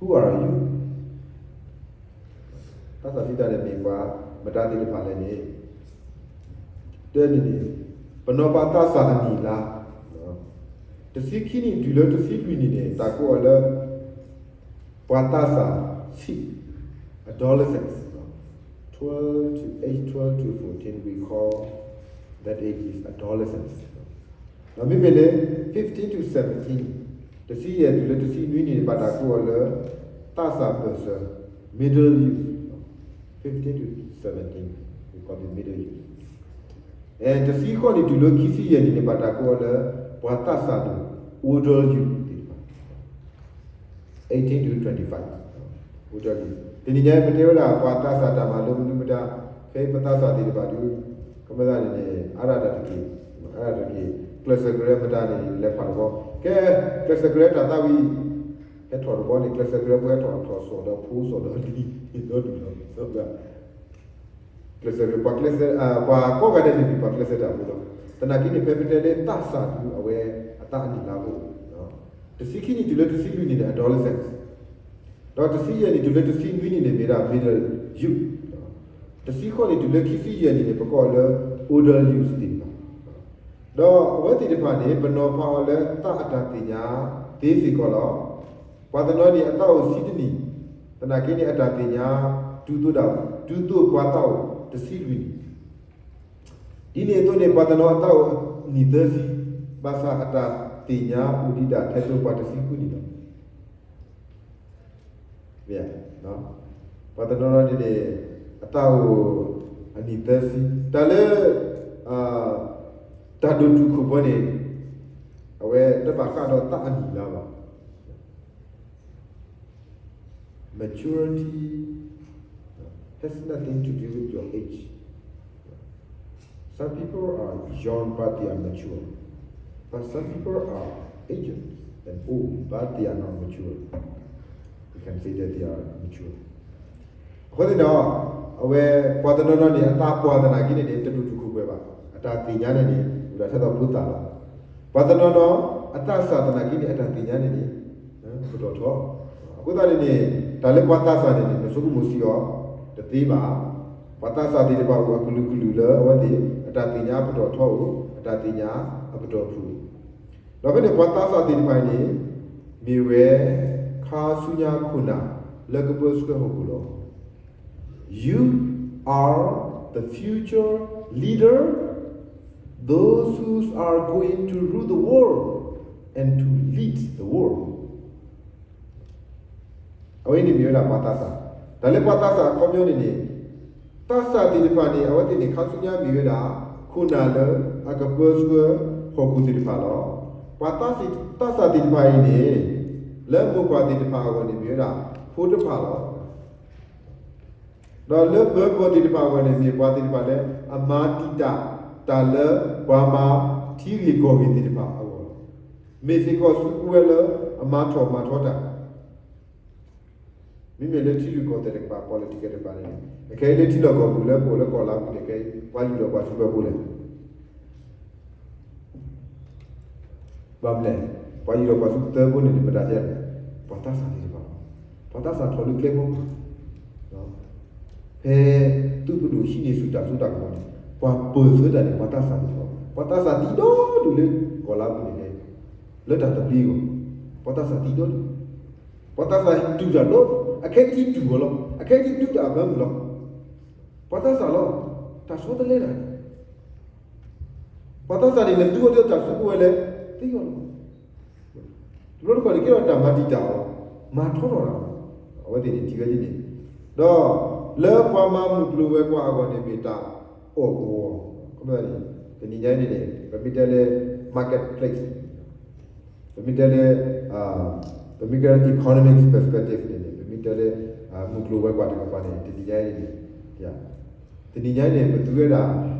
Who are you? သးစၢ်စံးတၢ်န့ၣ်မ့ၢ်ပှၤမတၤသ့ၣ်တဖၣ်လဲၣ်န့ၣ်, တဲန့ၣ်န့ၣ်, ပနီၤဖးသးစၢ်အနံၣ်အလါ, တဆံခံနံၣ်တုၤလၢတဆံလွံၢ်နံၣ်န့ၣ် တၢ်ကိးအီၤလၢ ပှၤသးစၢ်ဆံး, adolescence, twelve to, age twelve to fourteen, we call that age is adolescence. ဒီးမ့မ့ၢ်လၢ fifteen to seventeen, တဆံယဲၢ်တုၤလၢတဆံနွံနံၣ်န့ၣ် ဘၣ်တၢ်ကိးအီၤလၢ သးစၢ်ပၢၢ်ဆၢ, middle youth, fifteen to seventeen, we call it middle youth. အဲ တဆံဃိးနံၣ်တုၤလၢခံဆံယဲၢ်နံၣ်န့ၣ် ဘၣ်တၢ်ကိးအီၤလၢ ပှၤသးစၢ်ဒိၣ်, older youth သ့ၣ်တဖၣ်, eighteen to twenty-five, older youth. တနံၤညါပတဲဝဲဒၣ် ပှၤသးစၢ်တၢ်မၤလိမနုၤမတၤ, ဖဲပသးစၢ်သ့ၣ်တဖၣ်ဒုး, ကမၤသးန့ၣ်န့ၣ် အါဒၣ်တက့ၢ်, အါဒၣ်တက့ၢ်, ကျဲးစၢးကရၢမတၤန့ၣ် လဲၤဖးတဘီ, ကဲ, ကျဲးစၢးကရၢတၢ်သးဝံၣ် ဟဲထီၣ်တဘီန့ၣ် ကျဲးစၢးကရၢပှဲၤထီၣ်ထီၣ် စီၤဒီးဖိ စီၤဒီးလံၤ ဒီဒူၣ်လီၤ. ကျဲးစၢးကရၢ ပှၤကျဲးစၢး, ပှၤကိးဂၤဒဲးန့ၣ်မ့ၢ်ပှၤကျဲးစၢးတၢ်ဖိလီၤ. သနာ်က့န့ၣ် ဖဲပတဲလၢသးစၢ်ဒုး အဝဲအသးအနံၣ်လါဖိ, တဆံခံနံၣ်တုၤလၢတဆံလွံၢ်နံၣ်န့ၣ် adolescence, ဒီးတဆံယဲၢ်နံၣ်တုၤလၢတဆံနွံနံၣ်န့ၣ် မ့ၢ်ဒၣ် middle youth, တဆံဃိးနံၣ်တုၤလၢခံဆံယဲၢ်နံၣ်န့ၣ် ပကိးအီၤလၢ older youth သ့ၣ်တဖၣ်, ဒီးအဝဲသ့ၣ်တဖၣ်န့ၣ် ပနီၤဖးအီၤလၢသးအတၢ်သ့ၣ်ညါသ့စ့ၢ်ကီးလီၤ. ပှၤတနီၤန့ၣ် အသးအိၣ်ဆံတနံၣ်, သနာ်က့န့ၣ် အတၢ်သ့ၣ်ညါ တုၤသိးဒၣ်, တုၤသိးပှၤသးအိၣ်တဆံလွံၢ်နံၣ်, ဒ်န့ၣ်အသိးန့ၣ် ပှၤတနီၤအသးအိၣ်နံၣ်သၢဆံ, ဘၣ်ဆၣ်အတၢ်သ့ၣ်ညါအိၣ်ဒံးဒၣ်ထဲသိးပှၤတဆံဃုနံၣ်လီၤ. မ့ၢ်, ပှၤတနီၤနီၤန့ၣ်န့ၣ် အသးအိၣ်အနံၣ်သၢဆံ, တၢ်လၢ တၢ်ဒိၣ်တုာ်ခိၣ်ပှဲၤန့ၣ် အဝဲတဘၣ်ဃးဒီးသးအနံၣ်လါဘၣ်. Maturity has nothing to do with your age. Some people are young but they are mature, but some people are aged and old but they are not mature. We can say that they are mature. အဃိသတးဒီး အဝဲပှၤတနီၤနီၤန့ၣ် အသးပှၢ်သနာ်က့န့ၣ်န့ၣ် တဒိၣ်တုာ်ခိၣ်ပှဲၤဘၣ်, အတၢ်သ့ၣ်ညါန့ၣ်န့ၣ် အိၣ်ဒၣ်ထဲသိးဖိသၣ်လီၤ. ပှၤတနီၤနီၤ အသးစၢ်သနာ်က့န့ၣ် အတၢ်သ့ၣ်ညါန့ၣ်န့ၣ် ပတီၢ်ထီ, အဃိသတးန့ၣ်န့ၣ် တၢ်လၢပှၤသးစၢ်န့ၣ်န့ၣ် နဆိကမိၣ်ဆံးအီၤတသ့ဘၣ်. ပှၤသးစၢ်သ့ၣ်တဖၣ်အိၣ်အကလုာ်ကလုာ်လၢအဝဲသ့ၣ် အတၢ်သ့ၣ်ညါအပတီၢ်ထီအိၣ်, အတၢ်သ့ၣ်ညါအပတီၢ်ဖုၣ်, ဒီးဖဲန့ၣ်ပှၤသးစၢ်သ့ၣ်တဖၣ်န့ၣ် မ့ၢ်ဝဲ ခါဆူညါခိၣ်နၢ်လၢကပၢဆှၢဟီၣ်ခိၣ်လီၤ. You are the future leader, those who are going to rule the world and to lead the world. အဝဲန့ၣ်မ့ၢ်ဝဲဒၣ်ပှၤသးစၢ်, တၢ်လၢပှၤသးစၢ်အခီပညီန့ၣ်န့ၣ်, သးစၢ်သ့ၣ်တဖၣ်န့ၣ် အဝဲသ့ၣ်န့ၣ် ခါဆူညါမ့ၢ်ဝဲဒၣ် ခိၣ်နၢ်လၢအကပၢဆှၢဟီၣ်ခိၣ်သ့ၣ်တဖၣ်လီၤ. ပှၤသးစၢ်သ့ၣ်တဖၣ်အံၤန့ၣ် လၢမိၢ်ပၢ်သ့ၣ်တဖၣ်အဂီၢ်န့ၣ်မ့ၢ်ဝဲဒၣ် ဖိတဖၣ်လီၤ. ဒီးလၢပၢၤကီၢ်သ့ၣ်တဖၣ်အဂီၢ်န့ၣ်မ့ၢ်ပှၤသ့ၣ်တဖၣ်လၢ အမၤတံာ်တာ်တၢ်လၢပှၤမၤထံဂ့ၢ်ကီၢ်ဂ့ၢ်သ့ၣ်တဖၣ်အဂီၢ်, မ့ၢ်စ့ၢ်ကီးစုကဝဲၤလၢအမၤထီၣ်မၤထီတၢ် မ့မ့ၢ်လၢထံရူၢ်ကီၢ်သဲးတကပၤ political တကပၤန့ၣ်, အခဲအံၤလၢထံလီၢ်ကီၢ်ပူၤလၢပအိၣ်လၢကီၢ်လါပူၤန့ၣ် ခဲအံၤ ပှၤယူၢ်လီၤပှၤဆူဘၢပူၤလဲၣ်. ဘၣ်မနုၤလဲၣ်, ပှၤယူၢ်လီၤပှၤဆူသၢဘိန့ၣ်န့ၣ် မတၤလဲၣ်, ပှၤသးစၢ်သ့ၣ်တဖၣ်, ပှၤသးစၢ်ထီၣ်လၢကျဲဘီပူၤ, ဖဲသုးပဒိၣ်ဟံးန့ၢ်ဆူၣ်တၢ်စိတၢ်ကမီၤန့ၣ် ပှၤပၢၢ်ဆၢတၢ်န့ၣ် ပှၤသးစၢ်သ့ၣ်တဖၣ်, ပှၤသးစၢ်သံဒီဒူၣ်လၢကီၢ်လါပူၤန့ၣ် လၢတၢ်သဘျ့အဂီၢ်, ပှၤသးစၢ်သံဒီဒူၣ်, ပှၤသးစၢ်တူၢ်တၢ်ဒီဒူၣ်, အခဲအံၤထံတူၢ်အီၤလီၤ, အခဲအံၤထံဒုးတၢ်အဘၢမုၢ်လီၤ. ပှၤသးစၢ်လီၤ, တၢ်ဆီတလဲတၢ်န့ၣ် ပှၤသးစၢ်န့ၣ် နသူအီၤဒီးတၢ်စုကဝဲၤလဲၣ်, သ့အီၤလီၤ. တဘျီတခီၣ်န့ၣ် ကဲထီၣ်တၢ်မၤတံာ်တာ်အီၤ, မၤထီထီၣ်တၢ်, အဝဲသ့ၣ်န့ၣ်ထံၣ်ဝဲဒ်န့ၣ်, ဒီးလၢပှၤမၤမုၢ်ကျိၤဝဲၤကွာ်အဂီၢ်န့ၣ်မ့ၢ်တၢ်အီၣ်ကဝီၤ, တနံၤညါအံၤန့ၣ်န့ၣ် ပမ့ၢ်တဲလၢ marketplace, ပမ့ၢ်တဲလၢ ပမ့ၢ်တဲလၢ economic perspective န့ၣ်န့ၣ် ပမ့ၢ်တဲလၢ မုၢ်ကျိၤဝဲၤကွာ်တကပၤန့ၣ် တနံၤညါအံၤန့ၣ် တနံၤညါအံၤန့ၣ် ပသူဝဲဒၣ်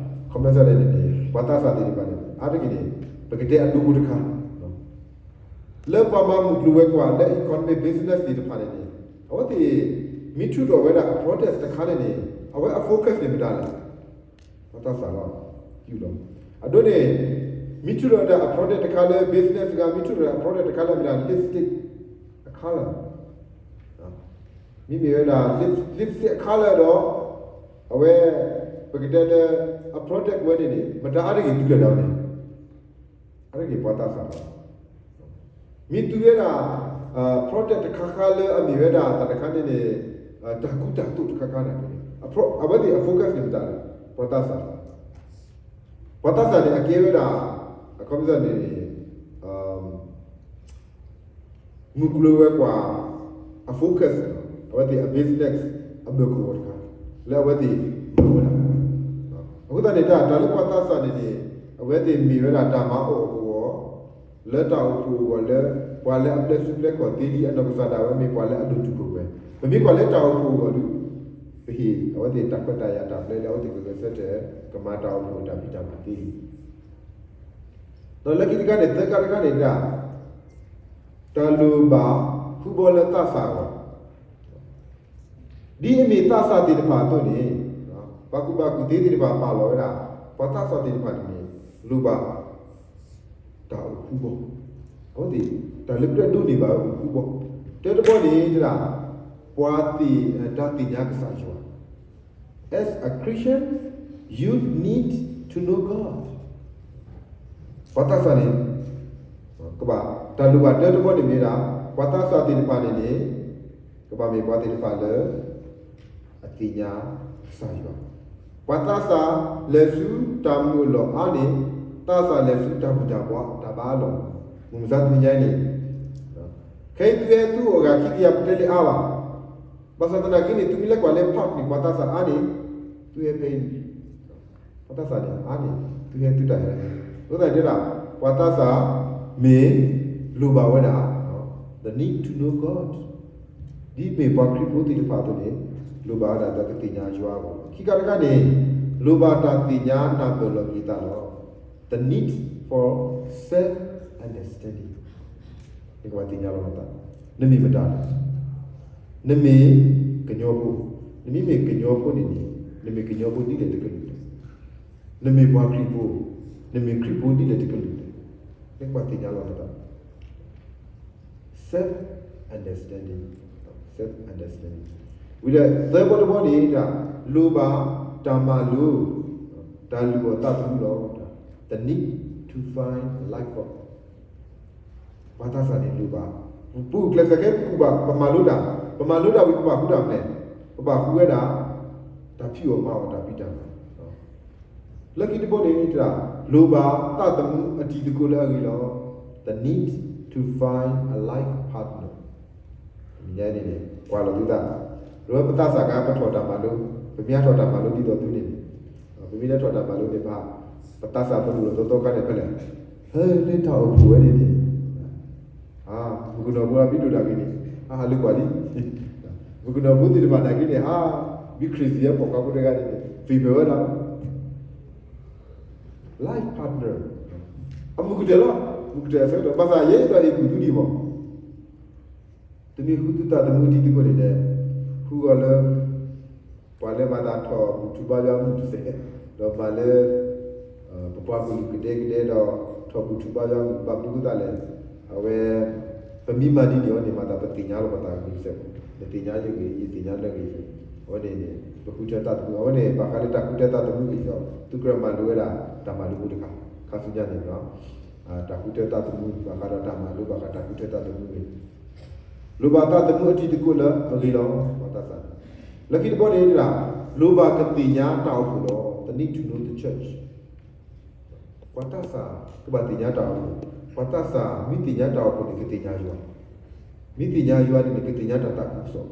ခီမ့ၢ်စ့ၢ်န့ၣ်န့ၣ် ပှၤသးစၢ်သ့ၣ်တဖၣ်န့ၣ် အါတက့ၢ်န့ၣ် ပကတဲအဒိတခါ လၢပှၤမၤမုၢ်ကျိၤဝဲၤကွာ်လၢ economic business သ့ၣ်တဖၣ်န့ၣ်န့ၣ် အဝဲသ့ၣ် မ့ၢ်ထုးထီၣ်ဝဲဒၣ်အ product တခါန့ၣ်န့ၣ် အဝဲအ focus န့ၣ်မတၤလဲၣ်, ပှၤသးစၢ်လီၤ, ယူၢ်လီၤ. အဒိန့ၣ် မ့ၢ်ထုးထီၣ်ဝဲဒၣ်အ product တခါလၢ business တခါ မ့ၢ်ထုးထီၣ်ဝဲဒၣ်အ product တခါလၢမတၤ lipstick အခါလီၤ. မ့မ့ၢ်ဝဲဒၣ် lip- lipstick အခါလၢာ်ဒီး အဝဲ ပကတဲလၢ အ product ဝဲန့ၣ်န့ၣ် မတၤအါတက့ၢ်သူလၢာ်ဒၣ်ဝဲန့ၣ် အါတက့ၢ်ပှၤသးစၢ်လီၤ. မ့ၢ်သူဝဲဒၣ် product တခါခါလၢအမ့ၢ်ဝဲဒၣ်တၢ်တခါန့ၣ်န့ၣ် တၢ်ကူတၢ်သိးတခါခါန့ၣ် အဝဲသ့ၣ်အ focus န့ၣ်မတၤလဲၣ်, ပှၤသးစၢ်လီၤ. ပှၤသးစၢ်န့ၣ် အကဲဝဲဒၣ် အခီပညီန့ၣ် မုၢ်ကျိၤဝဲၤကွာ် အ focus အဝဲသ့ၣ်အ business အမၢကဝီၤတခါ လၢအဝဲသ့ၣ်မၤဝဲဒၣ်. အဃိသတးန့ၣ် တၢ်လၢပှၤသးစၢ်န့ၣ်န့ၣ် အဝဲသ့ၣ်မ့ၢ်ဝဲဒၣ်တၢ်မၤအီၣ်အီၤကဝီၤ လၢတၢ်အိၣ်ဖှိၣ်အဂီၢ်လၢ ပှၤလၢအပျဲၢ်ဆူပျဲၢ်ကီၢ်သ့လံ အနီၢ်ကစၢ်ဒၣ်ဝဲမ့ၢ်ပှၤလၢအဒိၣ်တုာ်ခိၣ်ပှဲၤ, ပမ့ၢ်ကွၢ်လၢတၢ်အိၣ်ဖှိၣ်အဂီၢ်ဒီး ပဟ့ၣ်အဝဲသ့ၣ်တၢ်ခွဲးတၢ်ယာ်တၢ်ပျဲလၢအဝဲသ့ၣ်ကဂဲၤဆၢထၢၣ် ကမၤတၢ်အိၣ်ဖှိၣ်တၢ်ဖံးတၢ်မၤသ့လံ. ဒီးလၢခံတခါန့ၣ် သၢခါတခါန့ၣ်ဒၣ် တၢ်လိၣ်ဘၣ်ဃုဘီလၢသးစၢ်အဂီၢ်, ဒ်အမ့ၢ်သးစၢ်သ့ၣ်တဖၣ်အသိးန့ၣ် ပှၤကူၣ်ဘၣ်ကူၣ်သ့သ့ၣ်တဖၣ်ပာ်လီၤဝဲဒၣ် ပှၤသးစၢ်သ့ၣ်တဖၣ်န့ၣ်န့ၣ် လိၣ်ဘၣ် တၢ်အိၣ်ဃုဘီ, အဝဲသ့ၣ် တၢ်လၢကြၢးဒိးန့ၢ်ဘၣ်ဝဲအိၣ်ဃုဘီ, တၢတဘီန့ၣ်တဒၣ် ပှၤသ့ၣ် တၢ်သ့ၣ်ညါကစၢ်ယွၤ As a Christian, you need to know God. ပှၤသးစၢ်န့ၣ် ကဘၣ် တၢ်လိၣ်ဘၣ်တၢတဘီန့ၣ်မ့ၢ်ဒၣ် ပှၤသးစၢ်သ့ၣ်တဖၣ်န့ၣ်န့ၣ် ကဘၣ်မ့ၢ်ပှၤသ့ၣ်တဖၣ်လၢ အသ့ၣ်ညါကစၢ်ယွၤ, ပှၤသးစၢ်လဲၤဆူတၢ်မုၢ်အလီၢ်အါန့ၣ် သးစၢ်လဲၤဆူတၢ်ဘူၣ်တၢ်ဘါ တၢ်ဘါအလီၢ်, မုၢ်မဆါတနံၤညါအံၤန့ၣ် ခဲအံၤသုဟဲသုအိၣ်အဂၤခံကယၤပတဲလၢအါဘၣ်, ဘၣ်ဆၣ်သနာ်က့န့ၣ် သုမ့ၢ်လဲၤကွၢ်လၢ park န့ၣ် ပှၤသးစၢ်အါန့ၣ် သုဟဲဖဲအံၤ ပှၤသးစၢ်န့ၣ် အါန့ၣ် သုဟဲသုတၢ်ဟဲ, အဃိသတးန့ၣ်တဲဒၣ် ပှၤသးစၢ်မ့ၢ်လိၣ်ဘၣ်ဝဲဒၣ် the need to know God, ဒ်မ့ၢ်ပှၤခရံာ်ဖိသ့ၣ်တဖၣ်အသိးန့ၣ် လိၣ်ဘၣ်ဝဲဒၣ်ဒီးကသ့ၣ်ညါယွၤအဂီၢ်, ခံခါတခါန့ၣ် လိၣ်ဘၣ်တၢ်သ့ၣ်ညါနၢ်ပၢၢ်လီၤက့ၤသးလီၤ, the need for self understanding, နကဘၣ်သ့ၣ်ညါလီၤနသး, နမ့ၢ်မတၤလဲၣ်, နမ့ၢ်ကညီဖိ, နမ့မ့ၢ်ကညီဖိန့ၣ်န့ၣ် နမ့ၢ်ကညီဖိဒ်လဲၣ်တကလုာ်လဲၣ်, နမ့ၢ်ပှၤခရံာ်ဖိ, နမ့ၢ်ခရံာ်ဖိဒ်လဲၣ်တကလုာ်လဲၣ်, နကဘၣ်သ့ၣ်ညါလီၤနသး, self understanding, self understanding, ဝံၤဒီးသၢဘီတဘီန့ၣ် လိၣ်ဘၣ်တၢ်မၤလိ တၢ်လုၢ်အီၣ်သးသမူလီၤ, the need to find life work, ပှၤသးစၢ်န့ၣ်လိၣ်ဘၣ်, ပူၤကျဲးစၢးခဲပကူၣ်ဘၣ် ပမၤလိတၢ်, ပမၤလိတၢ်ဝံၤ ပဘၣ်ဃုတၢ်မနုၤလဲၣ်, ပဘၣ်ဃုဝဲဒၣ် တၢ်ဖံးအီၣ်မၤအီၣ်တၢ်ဖံးတၢ်မၤ, လၢခံတဘီန့ၣ် လိၣ်ဘၣ်သးသမူအတံၤသကိးလၢအဂ့ၤလီၤ, the need to find a life partner, န့ၣ် ကွၢ်လီၤသုသး, လၢပသးစၢ်ခါ ပထီၣ်တၢ်မၤလိ, ပမ့ၢ်ဟးထီၣ်တၢ်မၤလိဒ်သိးသုန့ၣ်န့ၣ်, ပမ့ၢ်လဲၤထီၣ်တၢ်မၤလိန့ၣ်ဘၣ်, ပသးစၢ်ပဒိၣ်လီၤသီသီခါန့ၣ်ဖဲလဲၣ်, ဟဲလၢတၢ်အိၣ်ဖှိၣ်ဝဲန့ၣ်န့ၣ်, မုၣ်ကနီၤဖိလၢမ့ၢ်ဒိၣ်တၢ်ဂ့ၤန့ၣ် ဟးဟးလၢကွၢ်လံ, မုၣ်ကနီၤဖိသ့ၣ်တဖၣ်နာ်က့န့ၣ် ဟး မ့ၢ် crazy ပိာ်ခွါဖိတဂၤန့ၣ်န့ၣ် သ့ၣ်ဖျါဝဲဒၣ် life partner, အမုၢ်ကတၢၢ်လီၤ, မုၢ်ကတၢၢ်အဆၢကတီၢ် ဘၣ်ဆၣ်ယဲဒီးဟ့ၣ်ကူၣ်သုဒံးမး, သုမ့ၢ်ဃုသုသးသမူအတံၤသကိးန့ၣ်ဒီး, ဃုအီၤလၢ ပှၤလၢမၤသးထီၣ်ဘူၣ်ထီၣ်ဘါယွၤမုၢ်တစဲး, ဒီးမၤလၢ ပပှၤကလုာ်ကဒဲကဒဲဒီး ထီၣ်ဘူၣ်ထီၣ်ဘါယွၤမုၢ် ဘၣ်မနုၤအဃိသတးလဲၣ်, အဝဲ ပမ့ၢ်မၤဒ်န့ၣ်အီၤန့ၣ် မၤသးပသ့ၣ်ညါလီၤပသးဂ့ၤစဲး, နသ့ၣ်ညါယဂ့ၤ ယသ့ၣ်ညါနဂ့ၤ, အဝဲန့ၣ်န့ၣ် ပဃုထၢသးသမူ, အဝဲန့ၣ် ဘၣ်ဃးလၢတၢ်ဃုထၢသးသမူဂ့ၤဒီး သုကြၢးမၤလိဝဲဒၣ် တၢ်မၤလိဖိတခါ, ခါဆူညါန့ၣ်ဒီး တၢ်ဃုထၢသးသမူ ဘၣ်ဃးဒီးတၢ်မၤလိ ဘၣ်ဃးတၢ်ဃုထၢသးသမူဂ့ၤ, လိၣ်ဘၣ်သးသမူအတံၤသကိးလၢအဂ့ၤလီၤ, ပှၤသးစၢ်, လၢခံတဘီန့ၣ်ဒၣ် လိၣ်ဘၣ်ကသ့ၣ်ညါတၢ်အိၣ်ဖှိၣ်လီၤ, the need to know the church, ပှၤသးစၢ်ကဘၣ်သ့ၣ်ညါတၢ်အိၣ်ဖှိၣ်, ပှၤသးစၢ်မ့ၢ်သ့ၣ်ညါတၢ်အိၣ်ဖှိၣ်န့ၣ် ကသ့ၣ်ညါယွၤ, မ့ၢ်သ့ၣ်ညါယွၤန့ၣ်န့ၣ် ကသ့ၣ်ညါတၢ်သးခုကစီၣ်,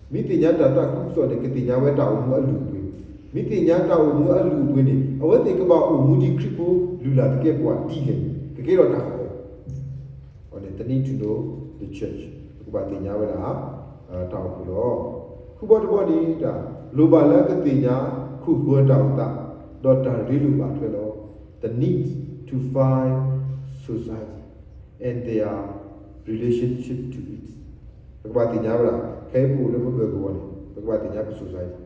မ့ၢ်သ့ၣ်ညါတၢ်သးခုကစီၣ်န့ၣ် ကသ့ၣ်ညါဝဲတၢ်အိၣ်မူအလုၢ်အပှ့ၤ, မ့ၢ်သ့ၣ်ညါတၢ်အိၣ်မူအလုၢ်အပှ့ၤန့ၣ် အဝဲသ့ၣ်ကဘၣ်အိၣ်မူဒ်ခရံာ်ဖိလုၢ်လၢ်သကဲးပဝးဒ်လဲၣ်န့ၣ် ကကဲထီၣ်တၢ်ကီ, အဝဲန့ၣ် the need to know the church, ပကဘၣ်သ့ၣ်ညါဝဲဒၣ် တၢ်အိၣ်ဖှိၣ်လီၤ, ဃုဘီတဘီန့ၣ် လိၣ်ဘၣ်လၢကသ့ၣ်ညါခိၣ်ဃၢၤတၢ်အိၣ်သး ဒီးတၢ်ရ့လိာ်ဘၣ်ထွဲလီၤ, the need to find society and their relationship to it, ပကဘၣ်သ့ၣ်ညါဝဲဒၣ် ခဲအံၤပအိၣ်လၢပမၢကဝီၤန့ၣ် ပကဘၣ်သ့ၣ်ညါပ society,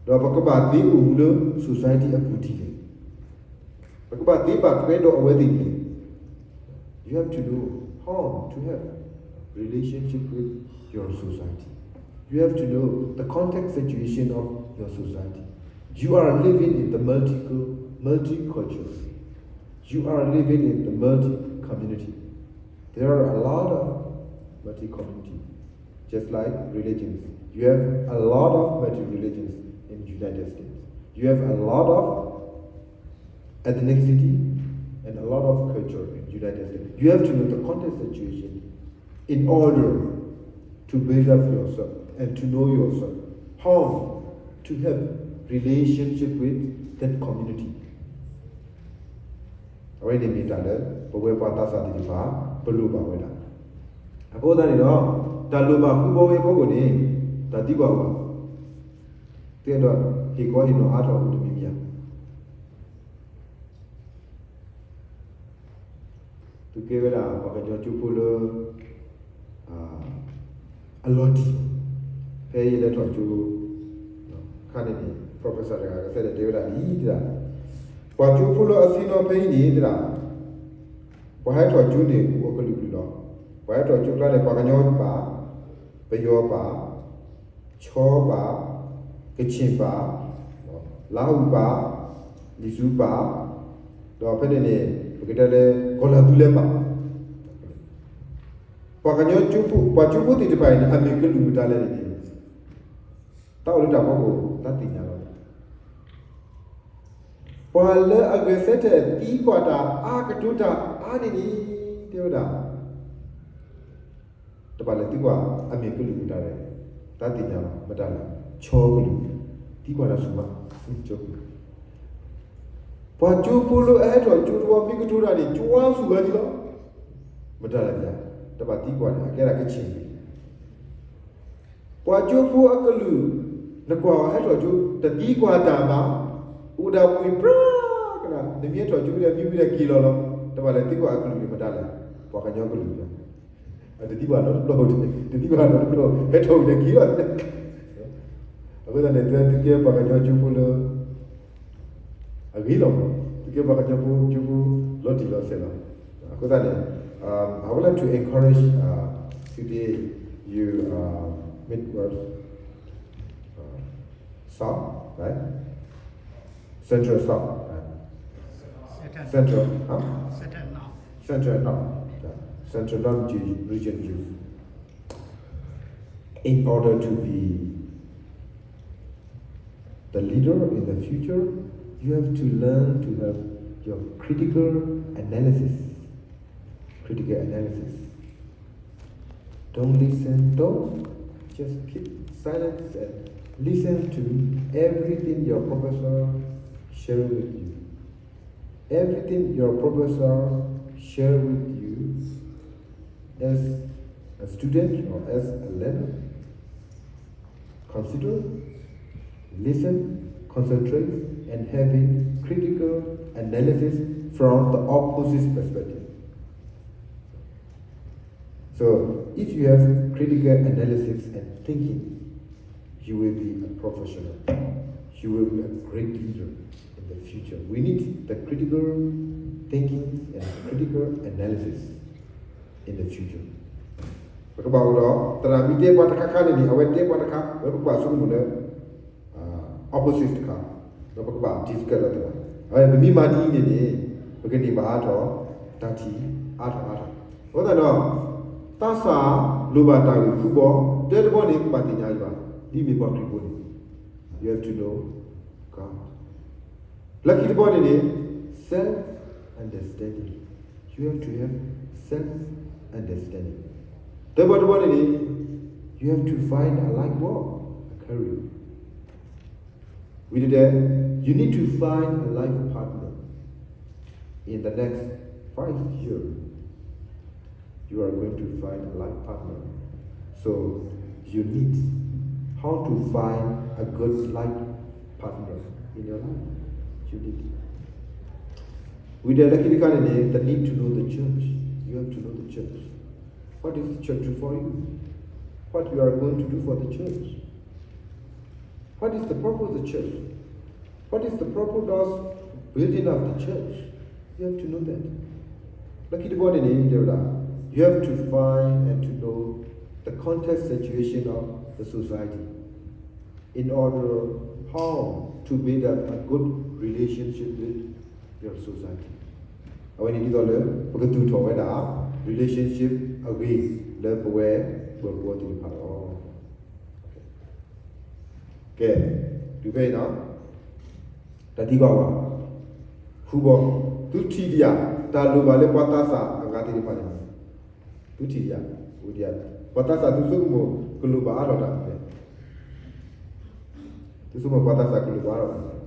ဒီးပကဘၣ်သ့အိၣ်မူလၢ society အပူၤဒ်လဲၣ်, ပကဘၣ်သ့ဘၣ်ထွဲဒီးအဝဲသ့ၣ်ဒ်လဲၣ်, you have to know how to have relationship with your society, You have to know the context situation of your society. You are living in the multicultural, multicultural. You are living in the multi-community. There are a lot of multi-community, just like religions. You have a lot of multi-religions in United States. You have a lot of ethnicity and a lot of culture in United States. You have to know the context situation in order to build up yourself and to know yourself, how to have relationship with that community. အဝဲန့ၣ်မ့ၢ်တၢ်လၢ ပဝဲပှၤသးစၢ်သ့ၣ်တဖၣ် ပလိၣ်ဘၣ်ဝဲဒၣ်. အဃိသတးန့ၣ်ဒီး တၢ်လိၣ်ဘၣ်ဃူဘီဝဲအဖီခိၣ်န့ၣ် တၢ်သံကွၢ်အိၣ်ဘၣ်. သ့ၣ်ဒီးဟ့ၣ်ကီဟ့ၣ်နီၤအါထီၣ်အိၣ်တမံၤမံၤဧါ. သုကဲဝဲဒၣ်ပှၤကညီကၠိဖိလၢ အလီၤတံၢ်, ဖဲယလဲၤထီၣ်ကၠိ ခါန့ၣ်န့ၣ် professor တဂၤကစဲးဒီးတဲဝဲဒၣ်ဒ်အံၤ တဲဒၣ်, ပှၤကၠိဖိလၢအဆ့ၣ်နီၤဖဲအံၤန့ၣ် တဲဒၣ်, ပှၤဟဲထီၣ်ကၠိန့ၣ် အိၣ်အကလုာ်ကလုာ်လီၤ. ပှၤဟဲထီၣ်ကၠိကျါန့ၣ် ပှၤကညီပၣ်, ပယီၤပၣ်, ခၠီပၣ်, ကခ့ၣ်ပၣ်, လါဟူပၣ်, လံာ်စူပၣ်, ဒီးဖဲန့ၣ်န့ၣ် ပကတဲလၢ ကီၢ်လၤသူလဲပၣ်. ပှၤကညီကၠိဖိ, ပှၤကၠိဖိသ့ၣ်တဖၣ်အံၤန့ၣ် အမ့ၢ်ကလုာ်မတၤလဲၣ်န့ၣ်န့ၣ် တၢ်အိၣ်လၢတၢ်ဖီခိၣ် တၢ်သ့ၣ်ညါလီၤ. ပှၤလၢအဂဲၤဆၢထၢၣ်သံကွၢ်တၢ်အါကတိၤတၢ်အါန့ၣ်န့ၣ် တဲဝဲဒၣ် တဘၣ်လဲၤသံကွၢ်အမ့ၢ်ကလုာ်မတၤလဲၣ်, တၢ်သ့ၣ်ညါလီၤ မတၤလဲၣ်, ခၠီကလုာ်, သံကွၢ်တၢ်ဆူၣ်မး, ခၠီကလုာ်. ပှၤကၠိဖိလၢအဟဲထီၣ်ကၠိတဝီ မ့ၢ်ကတိၤတၢ်န့ၣ် ကၠိဝါဆူၣ်ဝဲဒံးလီၤ. မတၤလဲၣ်, တဘၣ်သံကွၢ်န့ၣ် အကဲဒၣ်ကခ့ၣ်န့ၣ် ပှၤကၠိဖိအကလုာ်, နကွၢ်အီၤဟဲထီၣ်ကၠိ တသံကွၢ်တၢ်ဘၣ်, အိၣ်ဒၣ်ပှ့ၤပြၢကနၣ်, နမ့ၢ်ဟဲထီၣ်ကၠိဝံၤဒီး မံဝံၤဒီးက့ၤလီၤလီၤ, တဘၣ်လဲၤသံကွၢ်အကလုာ်န့ၣ်မတၤလဲၣ်, ပှၤကညီကလုာ်, တသံကွၢ်နီတဘျီ, တသံကွၢ်နီတဘျီ, ဟဲထီၣ်ဝံၤဒီးက့ၤလီၤ. အဃိသတးန့ၣ် သုကဲပှၤကညီကၠိဖိလၢ အဂ့ၤလီၤမး, သုကဲပှၤကညီဖိကၠိဖိ လီၤတံၢ်လီၤဆဲးလီၤ. အဃိသတးန့ၣ် um, I would like to encourage uh, today you uh, Midwest uh, South, right? Central South, right? Central, huh? Central North, yeah. Central North Ju- Region Youth. In order to be the leader in the future, you have to learn to have your critical analysis. Critical analysis. Don't listen, don't just keep silence and listen to everything your professor share with you. Everything your professor share with you as a student or as a learner, consider, listen, concentrate, and having critical analysis from the opposite perspective. So, if you have critical analysis and thinking, you will be a professional. You will be a great leader in the future. We need the critical thinking and critical analysis in the future. ပကဘၣ်အိၣ်ဒီး သရၣ်မံၤတဲပှၤတခါခါန့ၣ်န့ၣ် အဝဲတဲပှၤတခါ ဝဲပကဘၣ်ဆိကမိၣ်လၢ opposite တခါ, ဒီးပကဘၣ် discuss လီၤသ့ၣ်ဘၣ်. အဝဲပမ့ၢ်မၤဒ်အံၤန့ၣ်န့ၣ် ပကန့ၢ်ဘၣ်အါထီၣ် တၢ်ထံၣ်အါထီၣ်အါထီၣ်. အဃိသတးဒီး သးစၢ်လိၣ်ဘၣ်တၢ်ဂ့ၢ်ဃူဘီ တၢတဘီန့ၣ် ပဘၣ်သ့ၣ်ညါအံၤဘၣ်, ဒ်မ့ၢ်ပှၤခရံာ်ဖိန့ၣ် you have to know God. လၢခံတဘီန့ၣ်န့ၣ် self understanding. You have to have self understanding. တၢဘီတဘီန့ၣ်န့ၣ် you have to find a life work, a career. ဝံၤတဒဲး you need to find a life partner in the next five years. You are going to find a life partner. So you need how to find a good life partner in your life. You need. ဝံၤဒီးလၢခံတခါန့ၣ်န့ၣ် the need to know the church. You have to know the church. What is the church do for you? What you are going to do for the church? What is the purpose of the church? What is the purpose of building of the church? You have to know that. လၢခံတဘီန့ၣ်န့ၣ် တဲဝဲဒၣ် you have to find and to know the context situation of the society in order how to build up a good relationship with your society. အဝဲန့ၣ်ဒ်သိးလၢ ပကသူၣ်ထီၣ်ဝဲဒၣ် relationship အဂ့ၤလၢပဝဲပှၤကညီသ့ၣ်တဖၣ်လီၤ. ကဲ, တုၤဖဲအံၤနီၤ, တၢ်သံကွၢ်ဝဲ, ဃုဘီ, သုထံၣ်ဒံးဧါ, တၢ်လိၣ်ဘၣ်လၢပှၤသးစၢ်အဂၤသ့ၣ်တဖၣ်န့ၣ်, သုထံၣ်ဒံးဧါ, ပှၤသးစၢ်သုဆိကမိၣ်ကလိၣ်ဘၣ်အါထီၣ်တၢ်မနုၤလဲၣ်. သုဆိကမိၣ်ပှၤသးစၢ်ကလိၣ်ဘၣ်အါထီၣ်တၢ်မနုၤလဲၣ်.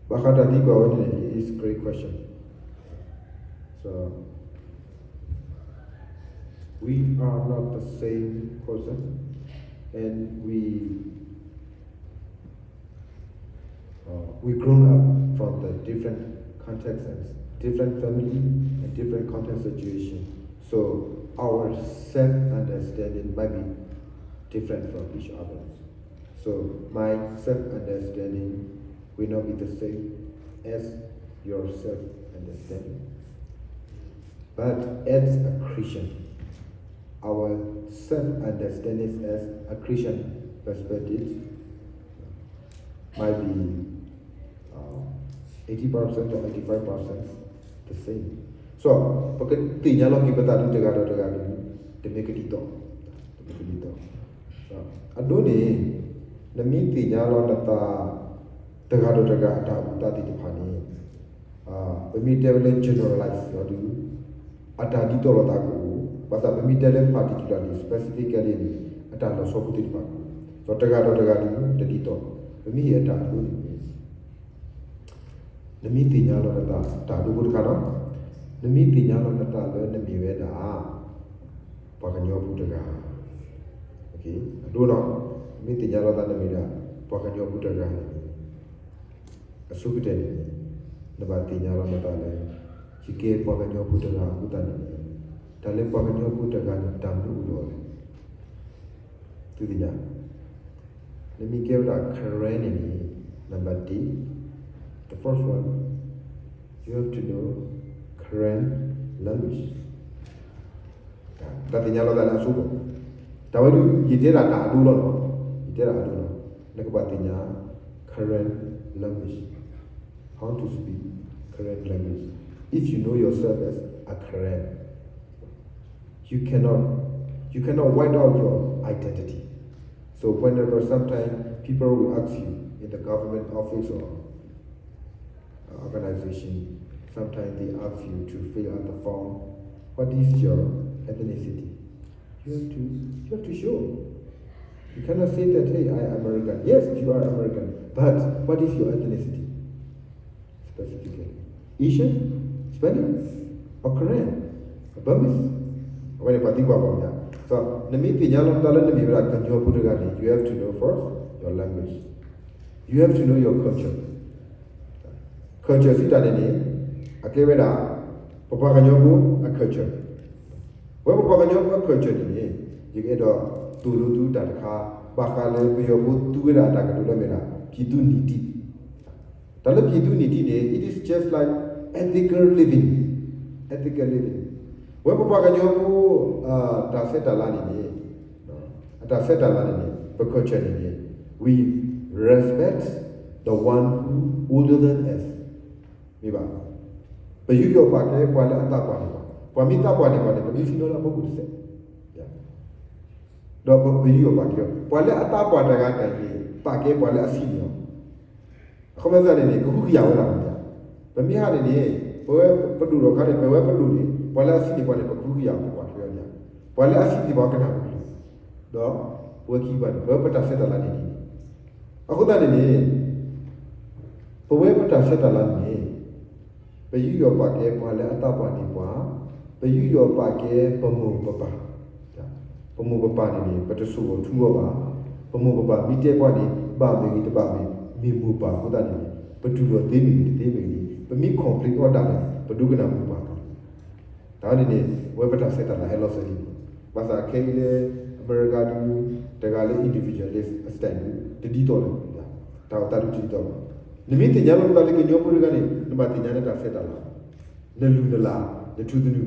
Baka tadi kwa wani, is great question. So we are not the same person, and we uh, we grown up from the different contexts and different family and different context situation. So our self-understanding might be different from each other. So my self-understanding will not be the same as your self-understanding. But as a Christian, our self-understanding as a Christian perspective might be uh, eighty percent or eighty-five percent the same. So ပကသ့ၣ်ညါလီၤက့ၤပသးဒ်တဂၤဒီးတဂၤန့ၣ် တမ့ၢ်ကဒ်သိး, တမ့ၢ်ကဒ်သိး. အဒိန့ၣ် နမ့ၢ်သ့ၣ်ညါလီၤနသး တဂၤဒီးတဂၤအတၢ်အိၣ်သးသ့ၣ်တဖၣ်န့ၣ် ပမ့ၢ်တဲဝဲလၢ generalize အီၤဒီး အတၢ်ဒ်သိးလိာ်သးကအိၣ်, ဘၣ်ဆၣ်ပမ့ၢ်တဲလၢ particularly specifically န့ၣ် အတၢ်လီၤဆီဖိသ့ၣ်တဖၣ်ကအိၣ်, ဒီးတဂၤဒီးတဂၤန့ၣ် တဒ်သိး, ပမ့ၢ်ဟ့ၣ်အတၢ်အဒိန့ၣ် နမ့ၢ်သ့ၣ်ညါလီၤနသး တၢ်ဒိဖိတခါနီၤ, နမ့ၢ်သ့ၣ်ညါလီၤနသးလၢနမ့ၢ်ဝဲဒၣ် ပှၤကညီဖိတဂၤ, အဒိနီၤ, နမ့ၢ်သ့ၣ်ညါလီၤသးနမ့ၢ်ဒၣ် ပှၤကညီဖိတဂၤန့ၣ် အဆိကတၢၢ်န့ၣ် နဘၣ်သ့ၣ်ညါလီၤနသးလၢ ယကဲပှၤကညီဖိတဂၤအဃိသတးန့ၣ် တၢ်လၢပှၤကညီဖိတဂၤန့ၣ် တၢ်မနုၤအိၣ်ဒီးအီၤလဲၣ်. သုသ့ၣ်ညါ, နမ့ၢ်ကဲဝဲဒၣ် Karen န့ၣ်န့ၣ် နံပါတ်တစ်, the first one, you have to know Karen language. တၢ်သ့ၣ်ညါလီၤသးန့ၣ်အဆိကမိၣ်, တၢ်ဝဲဒၣ် ယတဲဒၣ်တၢ်အဒိလီၤနီၤ, ယတဲဒၣ်အဒိလီၤ, နကဘၣ်သ့ၣ်ညါ Karen language, how to speak Karen language. If you know yourself as a Karen, you cannot, you cannot wipe out your identity. So whenever sometimes people will ask you in the government office or uh, organization, sometimes they ask you to fill out the form, what is your ethnicity? You have to, you have to show. You cannot say that, hey, I am American. Yes, you are American, but what is your ethnicity? Specifically. Asian? Hispanic? Or Korean? Burmese? အဝဲန့ၣ်ပှၤသံကွၢ်ပှၤမ့ၢ်ဧါ. So နမ့ၢ်သ့ၣ်ညါလီၤနသးလၢနမ့ၢ်ဝဲဒၣ်ကညီဖိတဂၤန့ၣ် you have to know first your language. You have to know your culture. Culture စံးတၢ်န့ၣ်န့ၣ် အကဲဝဲဒၣ် ပပှၤကညီဖိအ culture. ဝဲပပှၤကညီဖိအ culture န့ၣ်န့ၣ် ယကအဲၣ်ဒိးသိၣ်လိသုတၢ်တခါ ဘၣ်ဃးလၢပယီၤဖိသူဝဲဒၣ်အတၢ်ကတိၤလၢမ့ၢ်ဒၣ် ပြည်သူ့နီတိ. တၢ်လၢ ပြည်သူ့နီတိ န့ၣ် it is just like ethical living, ethical living. ဝဲပပှၤကညီဖိ တၢ်ဆဲးတၢ်လၤန့ၣ်န့ၣ် အတၢ်ဆဲးတၢ်လၤန့ၣ်န့ၣ် ပ culture န့ၣ်န့ၣ် we respect the one who older than us. မ့ၢ်ဘၣ်, ပယူးယီၣ်ပာ်ကဲပှၤလၢအသးပှၢ်န့ၢ်ပှၤ, ပှၤမ့ၢ်သးပှၢ်န့ၢ်ပှၤန့ၣ် ပမ့ၢ်စံၣ်ညီၣ်လၢအဖီခိၣ်တစဲး. ဒီးပယူးယီၣ်ပာ်ကဲ ပှၤလၢအသးပှၢ်တဂၤတဂၤန့ၣ် ပာ်ကဲပှၤလၢအစံၣ်န့ၢ်အီၤ အခီပညီန့ၣ်န့ၣ် ကဟုကယာ်ဝဲဒၣ်မ့ၢ်ဧါ. ပမ့ၢ်ဟးန့ၣ်န့ၣ် ပဝဲပဒိၣ်ထီၣ်အခါန့ၣ် ပဝဲပဒိၣ်န့ၣ် ပှၤလၢအစံၣ်န့ၢ်ပှၤန့ၣ် ပကဟုကယာ်ပကွၢ်ထွဲအီၤန့ၣ်ဧါ. ပှၤလၢအစံၣ်န့ၢ်ပှၤကနၣ်ပကလုၢ်, ဒီးပဝဲခံဘၣ်န့ၣ် ပဝဲပတၢ်ဆဲးတၢ်လၤန့ၣ်န့ၣ် အဃိသတးန့ၣ်န့ၣ် ပဝဲပတၢ်ဆဲးတၢ်လၤန့ၣ်န့ၣ် ပယူးယီၣ်ပာ်ကဲပှၤလၢအသးပှၢ်န့ၢ်ပှၤ, ပယူးယီၣ်ပာ်ကဲပမိၢ်ပပၢ်, ပမိၢ်ပပၢ်န့ၣ်န့ၣ် ပတဆိၣ်ဂီၤထူအီၤဘၣ်. ပမိၢ်ပပၢ်မ့ၢ်တဲပှၤန့ၣ် ဘၣ်မ့ၢ်ဂ့ၤတဘၣ်မ့ၢ်ဂ့ၤ မ့ၢ်မိၢ်ပၢ်အဃိသတးန့ၣ်န့ၣ် ပတူၢ်လိာ်သ့မ့ၢ်ဂ့ၤတသ့မ့ၢ်ဂ့ၤန့ၣ် ပမ့ၢ် complain အီၤဒၣ်လဲာ်န့ၣ် ပဒိကနၣ်မိၢ်ပၢ်ကလုၢ် တၢ်န့ၣ်န့ၣ် အဝဲပတၢ်ဆဲးတၢ်လၤဟဲလီၤစၢၤဒ်န့ၣ်, ဘၣ်ဆၣ်ခဲအံၤလၢအမဲရကၤဒုး တဂၤလၢ individualist အ stand ဒုး တဒ်သိးလၢၤ, တၢ်အိၣ်သးဒုးတဒ်သိးလၢၤ. နမ့ၢ်သ့ၣ်ညါလီၤနသးလၢကညီဖိတဂၤန့ၣ် နဘၣ်သ့ၣ်ညါနတၢ်ဆဲးတၢ်လၤ, နလုၢ်နလၢ်, နထူသနူ,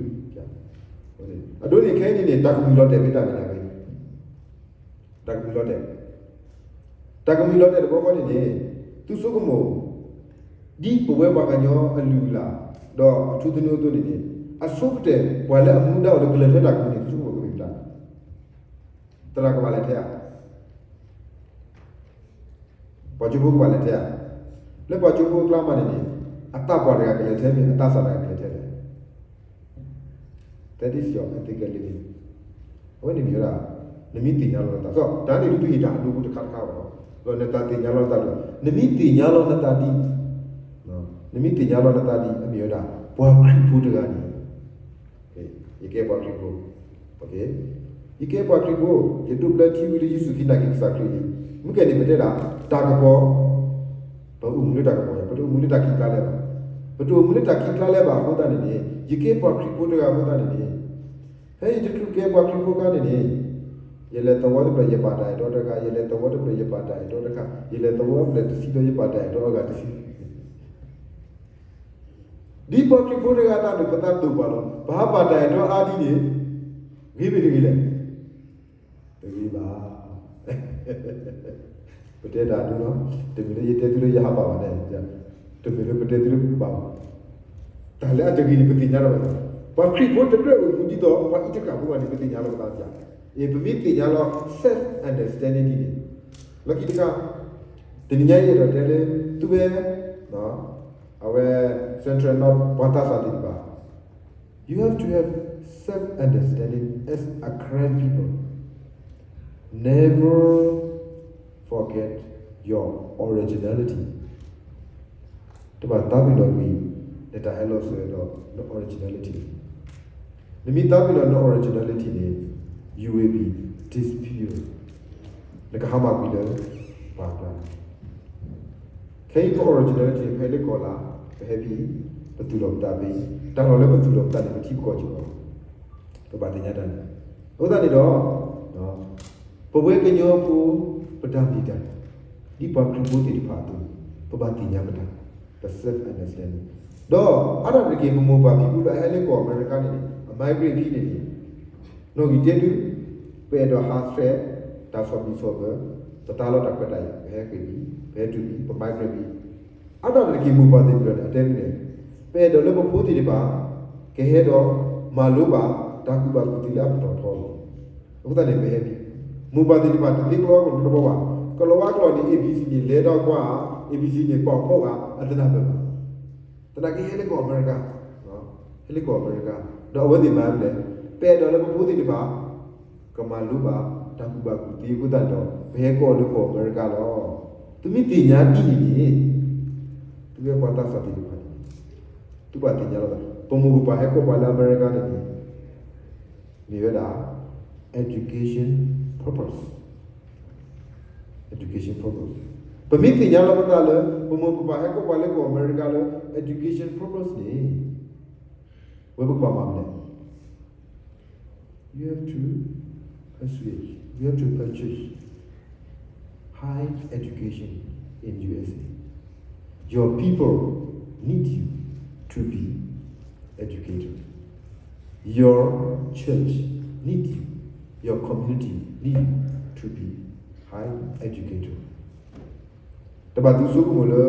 အဒိန့ၣ်ခဲအံၤန့ၣ်န့ၣ် တၢ်ကမုာ်လီၤတဲာ်မ့ၢ်တၢ်မနုၤလဲၣ် တၢ်ကမုာ်လီၤတဲာ်, တၢ်ကမုာ်လီၤတဲာ်တဘျီဃီန့ၣ်န့ၣ် သုဆိကမိၣ် ဒ်ပဝဲပှၤကညီအလုၢ်အလၢ် ဒီးအထူသနူအသိးန့ၣ်န့ၣ် အဆိကတၢၢ် ပှၤလၢအမူဒါအိၣ်လၢကလဲၤထွဲတၢ်ကမံၤန့ၣ် သုဆိကမိၣ်ကမ့ၢ်မတၤ, သရၣ်ကဘၣ်လဲၤထွဲဧါ, ပှၤကၠိဖိကဘၣ်လဲၤထွဲဧါ, လၢပှၤကၠိဖိအကျါမးန့ၣ်န့ၣ် အသးပှၢ်တဂၤကလဲၤထွဲမ့ၢ် အသးစၢ်တဂၤကလဲၤထွဲလဲၣ် That is your ethical living. အဝဲန့ၣ်မ့ၢ်ဝဲဒၣ် နမ့ၢ်သ့ၣ်ညါလီၤနသး, တၢ်န့ၣ်ဒုးသုဟ့ၣ်တၢ်အဒိဖိတခါတခါဘၣ်လီၤ. ဒီးနတၢ်သ့ၣ်ညါလီၤနသးဒီး နမ့ၢ်သ့ၣ်ညါလီၤနသးဒ်, နမ့ၢ်သ့ၣ်ညါလီၤနသးဒ်အမ့ၢ်ဝဲဒၣ် ပှၤခရံာ်ဖိတဂၤန့ၣ် ယကဲပှၤခရံာ်ဖိ, ယကဲပှၤခရံာ်ဖိ, ယဒိးဘျၢထံဝံၤလၢယစူၢ်က့ၤနာ်က့ၤကစၢ်ခရံာ်လံ. မ့ၢ်ကဲန့ၣ်ပတဲဒၣ် တၢ်ကပီၤ, ပအိၣ်မူလၢတၢ်ကပီၤ, ပတအိၣ်မူလၢတၢ်ခံးကျါလၢၤဘၣ်. ပတအိၣ်မူလၢတၢ်ခံးကျါလၢၤဘၣ်အဃိသတးန့ၣ်န့ၣ် ယကဲပှၤခရံာ်ဖိတဂၤအဃိသတးန့ၣ်န့ၣ် ဖဲယတချုးကဲပှၤခရံာ်ဖိအခါန့ၣ်န့ၣ် ယလဲၤသဝီတဖျၢၣ်ယပာ်တၢ်အဲၣ်တီတဂၤ, ယလဲၤသဝီတဖျၢၣ်ယပာ်တၢ်အဲၣ်တီတခါ, ယလဲၤသဝီတဖျၢၣ်တဆံဒီးယပာ်တၢ်အဲၣ်တီအဂၤတဆံ ဒ်ပှၤခရံာ်ဖိတဂၤအသိးန့ၣ် ပသးတိာ်ပာ်လီၤ. ပဟးပာ်တၢ်အဲၣ်တီအါဒ်န့ၣ် ဂ့ၤမ့ၢ်တဂ့ၤလဲၣ်. တဂ့ၤဘၣ်. ပတဲတၢ်ဒ်လီၤ. တမ့ၢ်လၢယတဲသုလၢယဟးပာ်ဘၣ်န့ၣ်, တမ့ၢ်လၢပတဲသုလၢပဘၣ်ဘၣ်. တၢ်လၢအတဂ့ၤန့ၣ် ပသ့ၣ်ညါလီၤပသး. ပှၤခရံာ်ဖိတကြၢးအိၣ်မူဒ်သိးပှၤအံးတကၣ်ဖိဘၣ်န့ၣ် ပသ့ၣ်ညါလီၤပသးစ့ၢ်. အ့ ပမ့ၢ်သ့ၣ်ညါလီၤ self understanding ဒ်န့ၣ် လီၢ်ခံတခါ တနံၤညါယအဲၣ်ဒိးတဲလၢ သုဝဲ အဝဲ Central North ပှၤသးစၢ်သ့ၣ်တဖၣ် you have to have self understanding as a Karen people. Never forget your originality. တဘၣ်သးပ့ၤနီၣ်ကွံာ် နတၢ်ဟဲလီၤစၢၤဒီးန originality. နမ့ၢ်သးပ့ၤနီၣ်န originality န့ၣ် you will be disappear. နကဟါမၢ်ကွံာ်လၢပှၤအကျါ ခဲအံၤပ originality န့ၣ် ပဟဲလၢကီၢ်လၢ်, ပဟဲဖဲအံၤ ပသူၣ်လီၤပသးဖဲအံၤ, တၢ်လီၢ်လၢပသူၣ်လီၤပသးန့ၣ် ပထံပကီၢ်က့ၤလီၤ. ပဘၣ်သ့ၣ်ညါတၢ်န့ၣ်. အဃိသတးန့ၣ်ဒီး ပဝဲကညီဖိ ပတၢ်မ့ၢ်တၢ်, ဒ်ပှၤခရံာ်ဖိသ့ၣ်တဖၣ်အသိးန့ၣ် ပဘၣ်သ့ၣ်ညါပတၢ်, ပ self understanding. ဒီးအါတက့ၢ် ပမိၢ်ပၢ်ဖံဖုလၢအဟဲလၢကီၢ်အမဲရကၤန့ၣ်န့ၣ် အ migrate ဖဲန့ၣ်န့ၣ် နီၣ်ဂံၢ်တ့ဒု ပအဲၣ်ဒိးဟးဆှဲး တၢ်ဆီၣ်ဘံၣ်ဆီၣ်ဘၢ, ပသါလီၤတၢ်ခွဲးတၢ်ယာ်, ပဟဲဃ့ၢ်ဘံၣ်, ပဟဲတုၤဘံၣ်, ပ migrate ဘံၣ်. အါတက့ၢ်မိၢ်ပၢ်သ့ၣ်တဖၣ်န့ၣ် အတဲမ့ၢ်န့ၣ်, ပအဲၣ်ဒိးလၢပဖိသ့ၣ်တဖၣ် ကဟဲဒီးမၤလိဘၣ် တၢ်ကူၣ်ဘၣ်ကူၣ်သ့လၢအပတီၢ်ထီလီၤ. အဃိသတးန့ၣ် ပဟဲဘံၣ်. မိၢ်ပၢ်သ့ၣ်တဖၣ်တသ့ကျိအကလီတဘီဘၣ်. ကလီဝါကျိာ်န့ၣ် A B C န့ၣ် လဲၤဒီးကွၢ်, A B C န့ၣ် ပာ်ဖှိၣ်ဂၤ အသနၢ်ပၢၢ်ဘၣ်. သနာ်က့ဟဲလၢကီၢ်အမဲရကၤ, ဟဲလၢကီၢ်အမဲရကၤ, ဒီးအဝဲသ့ၣ်မၤမနုၤလဲၣ်, ပအဲၣ်ဒိးလၢပဖိသ့ၣ်တဖၣ် ကမၤလိဘၣ် တၢ်ကူၣ်ဘၣ်ကူၣ်သ့အဃိသတးဒီး ပဟဲကီၢ်လၢကီၢ်အမဲရကၤလီၤ. သုမ့ၢ်သ့ၣ်ညါဒ်န့ၣ်န့ၣ်, သုဝဲပှၤသးစၢ်သ့ၣ်တဖၣ်န့ၣ် သုဘၣ်သ့ၣ်ညါလီၤသး, ပမိၢ်ပပၢ်ဟဲကီၢ်ပှၤလၢအမဲရကၤန့ၣ်န့ၣ် မ့ၢ်ဝဲဒၣ် education purpose, education purpose. ပမ့ၢ်သ့ၣ်ညါလီၤပသးလၢ ပမိၢ်ပပၢ်ဟဲကီၢ်ပှၤလၢကီၢ်အမဲရကၤလၢ education purpose န့ၣ် ဝဲပကဘၣ်မၤမနုၤလဲၣ်. You have to persuade, you have to purchase high education in U S A. Your people need you to be educated. Your church need you, your community need you to be high educated. တဘၣ်သုဆိကမိၣ်လၢ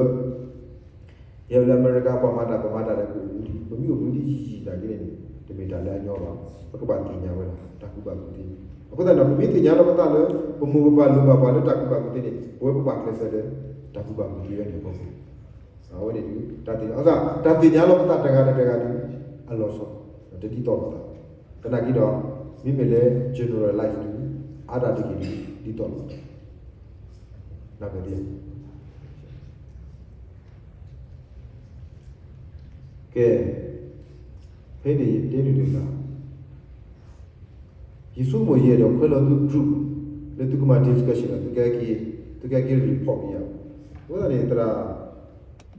ယဲလၢအမဲရကၤပှၤမၤတၢ် ပမၤတၢ်ဒီးကအိၣ်မူလံ, ပမ့ၢ်အိၣ်မူလံယံာ်ယံာ်နာ်က့န့ၣ် တမ့ၢ်တၢ်လၢအညီဘၣ်. ပကဘၣ်သ့ၣ်ညါဝဲဒၣ် တၢ်ကူၣ်ဘၣ်ကူၣ်သ့. အဃိသတးဒီး ပမ့ၢ်သ့ၣ်ညါလီၤပသးလၢ ပမိၢ်ပပၢ်လိၣ်ဘၣ်ပှၤလၢတၢ်ကူၣ်ဘၣ်ကူၣ်သ့န့ၣ် ပဝဲပဘၣ်ကျဲးစၢးလၢ တၢ်ကူၣ်ဘၣ်ကူၣ်သ့ဝဲန့ၣ်အဖီခိၣ် အဝဲန့ၣ်ဒုး တၢ်သ့ၣ်ညါ, တၢ်သ့ၣ်ညါလီၤပသးတဂၤဒီးတဂၤဒုး အလီၤဆီ တဒ်သိးလိာ်သး. သနာ်က့ဒီး မ့မ့ၢ်လၢ generalize ဒုး အါဒၣ်တက့ၢ်ဒုး ဒ်သိးလိာ်သး. နၢ်ပၢၢ်သ့ဧါ. ကဲ, ဖဲန့ၣ်ယတဲဒုးတဂၤ, ယဆိကမိၣ်ယအဲၣ်ဒိးခွဲးလီၤသု group လၢသုကမၤ discussion ဒီး သုကဟဲက့ၤ report က့ၤယၤ. အဃိသတးန့ၣ် သရၣ်